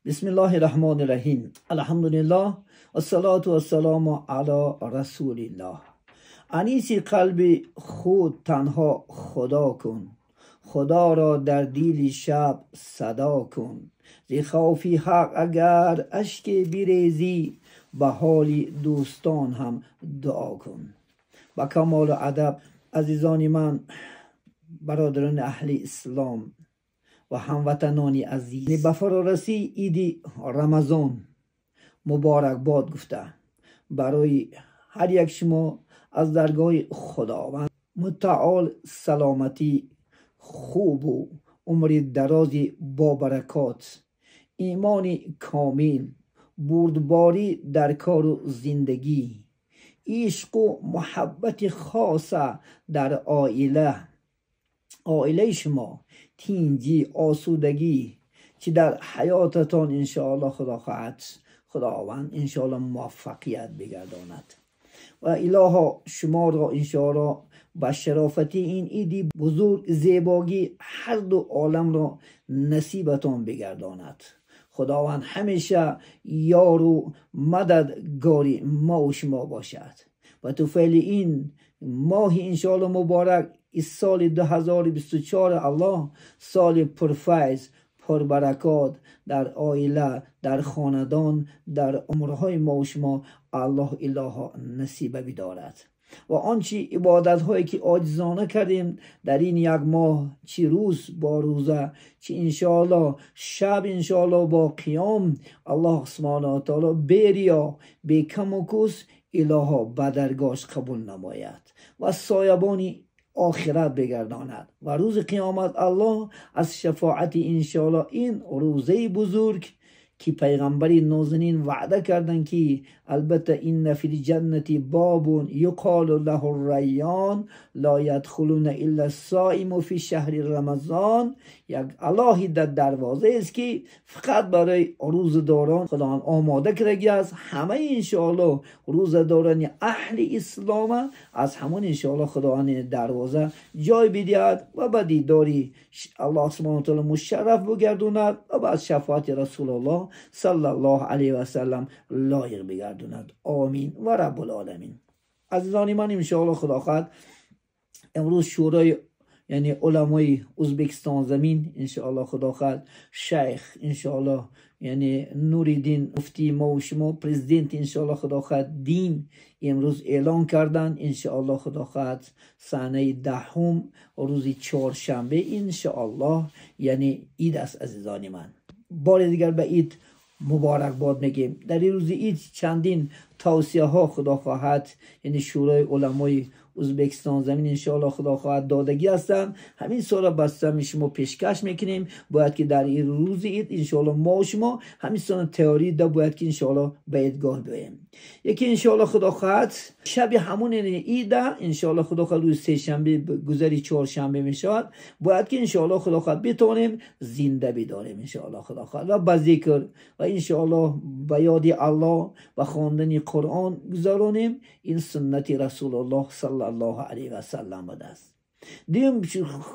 بسم الله الرحمن الرحیم. الحمدلله والصلاة والسلام علی رسول الله. انیس قلب خود تنها خدا کن، خدا را در دیل شب صدا کن. ز خوف حق اگر اشک بریزی، به حال دوستان هم دعا کن. با کمال ادب عزیزان من، برادران اهل اسلام و هموطنان عزیز، به فرارسی عید رمضان مبارک باد گفته برای هر یک شما از درگاه خداوند متعال سلامتی خوب و عمر دراز با برکات، ایمان کامل، بردباری در کار و زندگی، عشق و محبت خاصه در عائله شما، تینجی، آسودگی که در حیاتتان انشاءالله خدا خواهد، خداوند انشاءالله موفقیت بگرداند و الها شما را انشاءالله به شرافت این عید بزرگ زیباگی هر دو عالم را نصیبتان بگرداند. خداوند همیشه یار و مددگار ما و شما باشد و توفیل این ماه انشاءالله مبارک سال 2024 الله سال پرفیض پربرکات در عائله، در خاندان، در عمرهای ما و شما الله اله نصیب بدارد. و آنچه عبادت هایی که عاجزانه کردیم در این یک ماه، چی روز با روزه، چی انشاءالله شب انشاءالله با قیام، الله سبحانه و تعالی بی ریا بی کم و کوس اله به درگاهش قبول نماید و سایبان آخرت بگرداند و روز قیامت الله از شفاعت انشاءالله این روزه بزرگ که پیغمبر نازنین وعده کردن که البته این فی الجنة باب یقال له الریان لا یدخلون الا الصائم فی شهر رمضان، یک الهی در دروازه است که فقط برای روزداران خدا آماده کرده است. همه انشاءالله روزداران اهل اسلام از همون انشاءالله خداوند دروازه جای بدهد و به دیداری الله سبحانه و تعالی مشرف بگرداند و از شفاعت رسول الله صلی الله علیه و سلم لایق بگرداند. آمین و رب العالمین. عزیزان من، انشاءالله خدا خواهد امروز شورای یعنی علمای ازبکستان زمین انشاءالله خدا خواهد شیخ انشاءالله یعنی نوریدین مفتی ما و شما پرزیدنت انشاءالله خدا خواهد دین امروز اعلان کردن انشاءالله خدا خواهد سنه 10 روز چهارشنبه انشاءالله یعنی عید است. عزیزان من، بار دیگر به عید مبارک باد میگیم. در این روز عید چندین توصیه ها خدا خواهد یعنی شورای علمای ازبکستان زمین انشاءالله خدا خواهد دادگی هستند. همین سال بسته شما پیشکش میکنیم. باید که در این روز عید انشاءالله ما و شما همین سال تئوری دا باید که انشاءالله به عیدگاه بیاییم. یکی انشاءالله خدا خواهد شب همون عید انشاءالله خدا خواهد روز سه شنبه گذری چهارشنبه میشود، باید که انشاءالله خدا خواهد بتونیم زنده بداریم انشاءالله خدا خواهد و با ذکر و انشاءالله به یاد الله و خواندن قرآن گذارانیم. این سنت رسول الله صلی الله علیه و سلم بوده است. دیم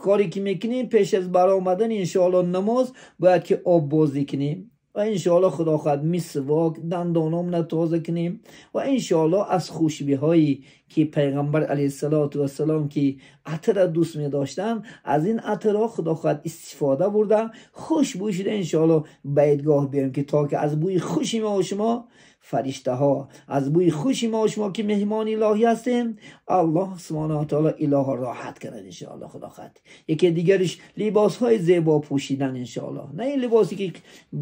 کاری که میکنیم پیش از برآمدن انشاءالله نماز باید که آب بازی کنیم و انشاءالله خدا خواهد مسواک دندانامون تازه کنیم و انشاءالله از خوشبی هایی که پیغمبر علیه السلام که عطر دوست می داشتن از این عطرها خدا خواهد استفاده برده خوشبو شده انشاءالله به عیدگاه بیایم که تا که از بوی خوشی ما و شما فرشته ها از بوی خوشی ما و شما که مهمان الهی هستیم الله سبحانه و تعالی اله راحت کرد انشاءالله خدا خواهد. یکی دیگرش لباس های زیبا پوشیدن انشاءالله، نه این لباسی که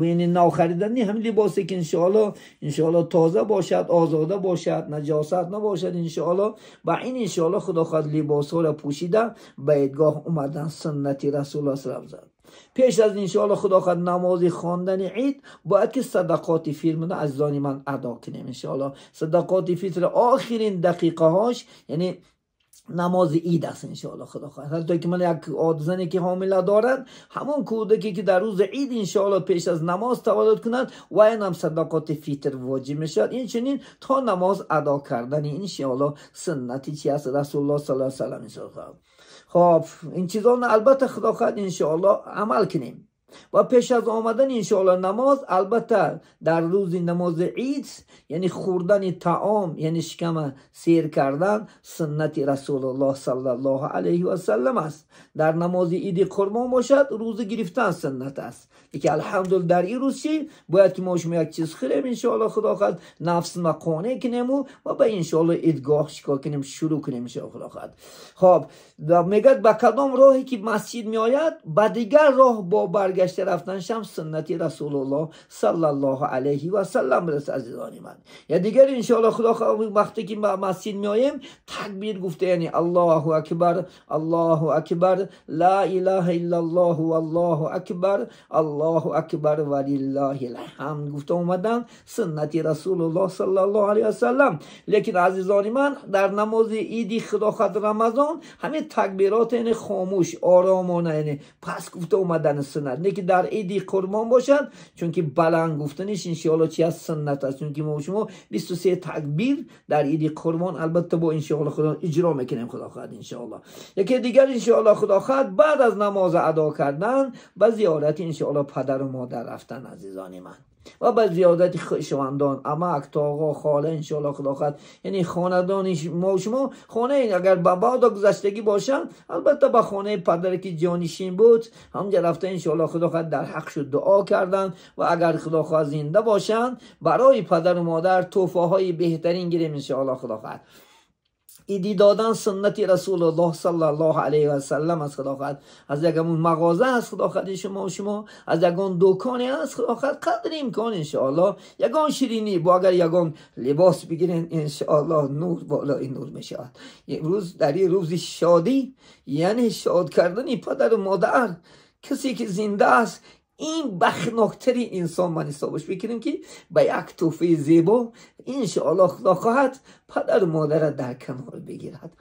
یعنی نو خریدن نه، همین لباسی که انشاءالله تازه باشد، آزاده باشد، نجاست نباشد انشاءالله. با این انشاءالله خدا خواهد لباس ها را پوشیده به عیدگاه اومدن سنت رسول الله صلی الله علیه و سلم. پیش از انشاءالله خدا خواهد نماز خواندن عید باید که صدقات فطر عزیزان من ادا کنیم انشاءالله. صدقات فطر آخرین دقیقه هاش یعنی نماز عید است انشاءالله خدا خواهد. حتی که من یک زنی که حامله دارد همون کودکی که در روز عید انشاءالله پیش از نماز تولد کند و این هم صدقات فطر واجب میشود. این چنین تا نماز ادا کردن انشاءالله سنتی چی است رسول الله صلی الله علیه و سلم. خب این چیزا البته خدا خواهد انشاءالله عمل کنیم. و پیش از آمدن انشاءالله نماز، البته در روز نماز عید یعنی خوردن طعام، یعنی شکم سیر کردن سنت رسول الله صلی الله علیه و سلم است. در نماز عید قربان باشد روز گرفتن سنت است. که الحمدلله در این روز چی باید که ما شما یک چیز خوریم انشاءالله خدا خواهد، نفس ما قانع کنیم و به انشاءالله عیدگاه چیکار کنیم، شروع کنیم انشاءالله خدا خواهد. خب میگه به کدام راهی که مسجد میآید به دیگر راه با برگشت رفتنش هم سنت رسول الله صلی الله علیه و سلم برس عزیزان من. یا دیگر انشاءالله خدا خواهد وقتی که مسجد میآییم تکبیر گفته، یعنی الله اکبر الله اکبر لا اله الا الله والله اکبر الله اکبر ولله الحمد گفته اومدن سنت رسول الله صلی الله علیه و سلم. لیکن عزیزان من در نماز عید خدا خواهد رمضان همین تکبیرات یعنی خاموش آرامانه یعنی پس گفته اومدن سنت. نه که در عید قربان باشد، چون که بلند گفتنش انشاءالله چی از سنت است، چون که ما شما 23 تکبیر در عید قربان البته با انشاءالله خدا اجرا میکنیم خدا خواهد انشاءالله. یکی دیگر انشاءالله خدا خواهد بعد از نماز ادا کردن به زیارت انشاءالله پدر و مادر رفتن عزیزان من و به زیادت خویشاوندان، عمک، تاقا، خاله انشاءالله خدا خواهد، یعنی خاندان ما و شما خانه اگر به بعد گذشتگی باشن البته به خانه پدر که جانشین بود همونجا رفته انشاءالله خدا خواهد در حق شد دعا کردن و اگر خدا خواهد زنده باشن برای پدر و مادر تحفه های بهترین گیریم انشاءالله خدا خواهد. عیدی دادن سنت رسول الله صلی الله علیه و سلم از خدا خواهد، از یکمون مغازه از خدا خواهد شما و شما از یگان دکانی از خدا خواهد قدر امکان انشاءالله یگان شیرینی با اگر یگان لباس بگیرین انشاءالله نور بالای نور میشود. امروز در این روز شادی یعنی شاد کردن پدر و مادر کسی که زنده است، این بخناکترین انسان من حسابش بکنیم که به یک تحفه زیبا انشاءالله خدا خواهد پدر و مادر در کنار بگیرد،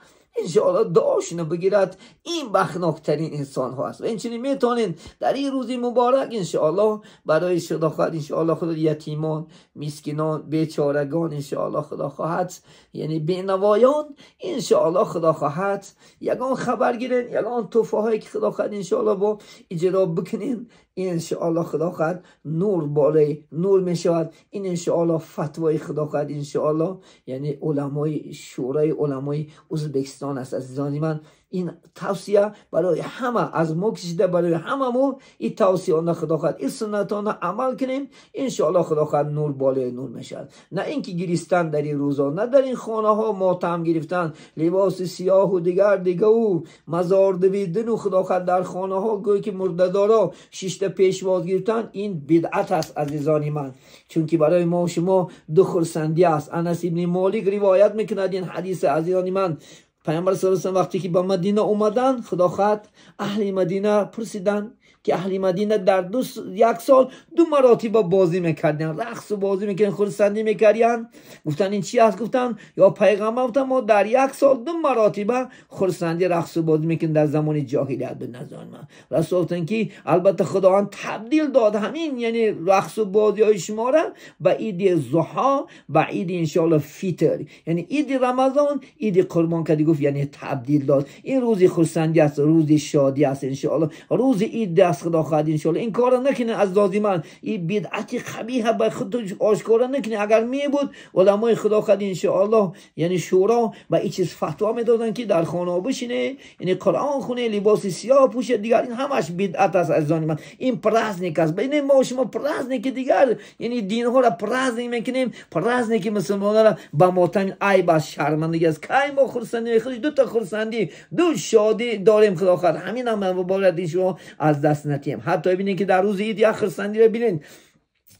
انشاءالله دعاشونو بگیرد. این بخناکترین انسان ها است و اینچنین میتونین در این روزی مبارک انشاءالله برای خدا خواهد انشاءالله خدا یتیمان، مسکینان، بیچارگان انشاءالله خدا خواهد یعنی بینوایان انشاءالله خدا خواهد یگان خبر گیرین، یگان تحفه هایی که خدا خواهد انشاءالله با اجرا بکنین انشاءالله خدا خواهد نور بالای نور میشود. این انشاءالله فتوای خدا خواهد انشاءالله یعنی علمای شورای علمای ازبکستان است عزیزان من. این توصیه برای همه از ما کشیده برای هممون این توصیه خدا خواهد این سنتانه عمل کنیم انشاءالله خدا خواهد نور بالای نور میشود. نه اینکه گریستن در این روزا، نه در این خانه ها ماتم گرفتن، لباس سیاه و دیگر دیگه و مزار دویدن و خدا خواهد در خانه ها گویی که مرده‌دارا شیشته پیشواز گرفتن، این بدعت است عزیزان من. چون که برای ما و شما دو خرسندی است. انس ابن مالک روایت میکند این حدیث عزیزان من، پیامبر صلی الله علیه و سلم وقتی که به مدینه اومدن خدا خواهد اهل مدینه پرسیدن که اهل مدینه در یک سال دو مراتب بازی میکردن، رقص و بازی میکردن، خرسندی میکردن. گفتن این چی است؟ گفتن یا پیغمبر، گفتن ما در یک سال دو مراتب خرسندی رقص و بازی میکردیم در زمان جاهلیت به نظر من. رسول گفتن که البته خداوند تبدیل داد همین یعنی رقص و بازی های شما را به عید ضحی، به عید انشاءالله فطر، یعنی عید رمضان، عید قربان که گفت یعنی تبدیل داد. این روز خرسندی است، روز شادی است انشاءالله، روز عید است خدا خواهد انشاءالله. این کارو نکنه از لازم من، این بدعت قبیح به خود آشکارا نکنه. اگر می بود علمای خدا خواهد انشاءالله یعنی شورا و این چیز فتوا میدادن که در خانه بشینه، یعنی قرآن خونه، لباس سیاه پوشه، دیگر این همش بدعت است عزیزان من. این праздник است بین ما و شما، праздник دیگر یعنی دین ها را праздник میکنیم، праздник مسلمان را به ماتم عیب است، شرمندگی است. کی ما خرسندی خودش دو تا خرسندی دو شادی داریم خدا خواهد، همین هم باید شما از دست نتیم. حتی ببینید که در روز عید یک خرسندی را ببینید،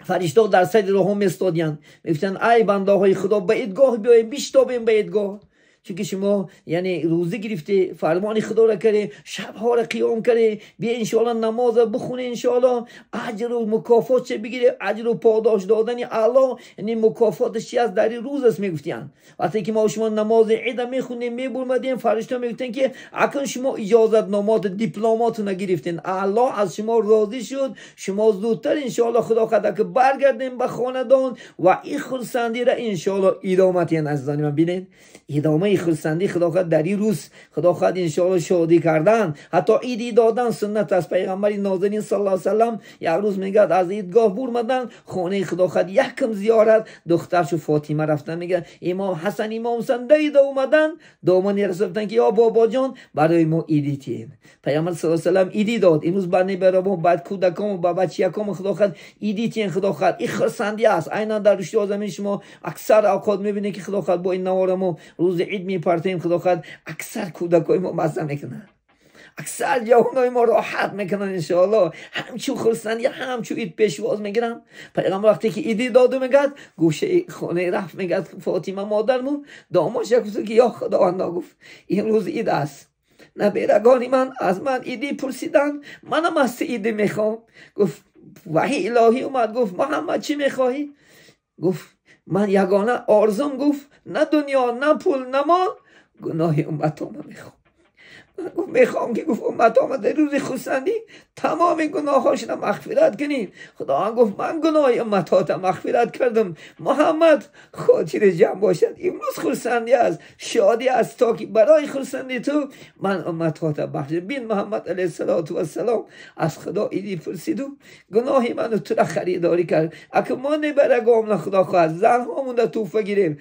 فرشته در سر راه میستادین، میگفتن ای بنده های خدا به عیدگاه بیاییم، بیشتابیم به عیدگاه، چون که شما یعنی روزه گرفته، فرمان خدا را کرده، شبها را قیام کرده، بیا انشاءالله نماز بخونه، انشاءالله اجر و مکافات چه بگیره، اجر و پاداش دادن الله یعنی مکافاتش چی است در این روز است میگفتین. وقتی که ما شما نماز عید میخونیم میبرمدیم، فرشته میگفتن که اکنون شما اجازت نامات دیپلمات نگرفتین، الله از شما راضی شد، شما زودتر انشاءالله خدا خدا که برگردیم به خاندان و این خرسندی را انشاءالله ادامه تین عزیزان من. ببینید ادامه ин хурсандӣ худо хоҳад дар ин рӯз худо хоҳад иншоаллоҳ шодӣ кардан, ҳатто идӣ додан суннат аст. Пайғамбари нозанин саллаллоҳу алайҳи васаллам як рӯз мегӯяд аз идгоҳ бурмадан хонаи худо хоҳад якм зиёрат духтаршу Фотима рафтан, мегӯяд имом Ҳасан имом Ҳусайн давида омадан, домани расултан ки ё бобоҷон барои мо идӣ тиҳед. Пайғамбар саллаллоҳу алайҳи васаллам идӣ дод. Имрӯз ба небарамо, ба кӯдакомо, ба бачиякомо худо хоҳад идӣ тиҳед. Худо хоҳад ин хурсандӣ аст. Айнан дар рушди озамин шумо аксар авқот мебинед ки худо хоҳад бо ин навора мо рӯзи ид мепартоем, худо хоҳад аксар кӯдакои мо мазза мекунанд, аксар ҷавонои мо роҳат мекунанд иншоаллоҳ. Ҳамчун хурсандӣ ҳамчун ид пешвоз мегиранд. Пайғамбар вақте ки идӣ доду мегӯяд гӯшаи хонаи рафт, мегӯяд Фотима модарму домодша гуфт ки ё худовандо, гуфт имрӯз ид аст, наберагони ман аз ман идӣ пурсиданд, манам аз ту идӣ мехоҳам. Гуфт ваҳи илоҳӣ омад, гуфт Муҳаммад чӣ мехоҳӣ? Гуфт ман ягона орзум, гуфт на дунё на пул на мол, гуноҳи умматома мехоҳам. Ман гуфт мехоҳам ки гуфт умматома дар рӯзи хурсандӣ тамоми гуноҳҳошона мағфират кунӣ. Худованд гуфт ман гуноҳи умматота мағфират кардам. Муҳаммад хотири ҷамъ бошад, имрӯз хурсандӣ аст, шодӣ аст, то ки барои хурсандии ту ман умматота бахшидам. Бин Муҳаммад алайҳиссалоту вассалом аз Худо идӣ пурсиду гуноҳи ману тура харидорӣ кард. Ака мо небарагомна худо хоҳад занҳомонда туҳфа гирем,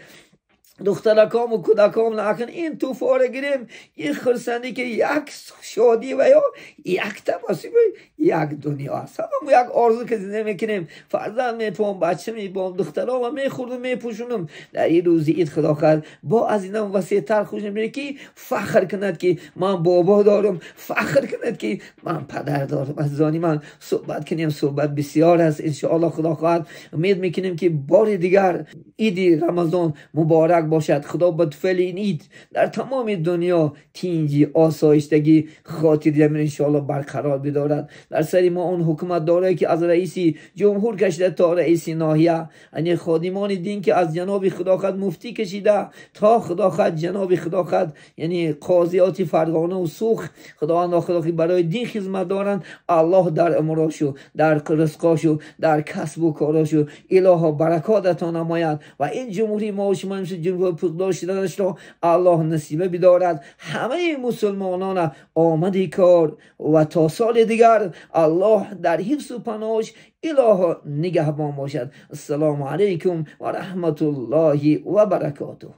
духтаракому кӯдаком акн ин туҳфаро гирем, ин хурсандӣ ки як шодӣ ва ё як табассум як дунё аст. Ҳамамо як орзу ки зинда мекунем, фарзанд мепом, бача мепом, духтарома мехӯрдум мепӯшонам. Дар ин рӯзи ид худо хоҳад бо аз инам васеътар хуш мебинед ки фахр кунад ки ман бобо дорам, фахр кунад ки ман падар дорам. Азизони ман суҳбат кунем, суҳбат бисёр аст иншоаллоҳ. Худо хоҳад умед мекунем ки бори дигар иди Рамазон муборак бошад. Худо ба туфайли ин ид дар тамоми дунё тинҷӣ, осоиштагӣ, хотирҷамъ иншоаллоҳ барқарор бидорад. Дар сари мо он ҳукуматдорое ки аз раиси ҷумҳур кашида то раиси ноҳия, яъне ходимони дин ки аз ҷаноби худо хоҳад муфтӣ кашида то худо хоҳад ҷаноби худо хоҳад яъне қозиёти Фарғона ва Сух, худованд худо ки барои дин хизмат доранд, Аллоҳ дар умрошу дар ризқошу дар касбу корошу илоҳо баракот ато намояд ва ин ҷумҳурии мо шумо ҷумҳур пуқдор шуданашро Аллоҳ насиба бидорад. Ҳамаи мусулмонона омади кор ва то соли дигар Аллоҳ дар ҳифзу паноҳаш илоҳо нигаҳбон бошад. Ассалому алайкум ва раҳматуллоҳи ва баракотуҳ.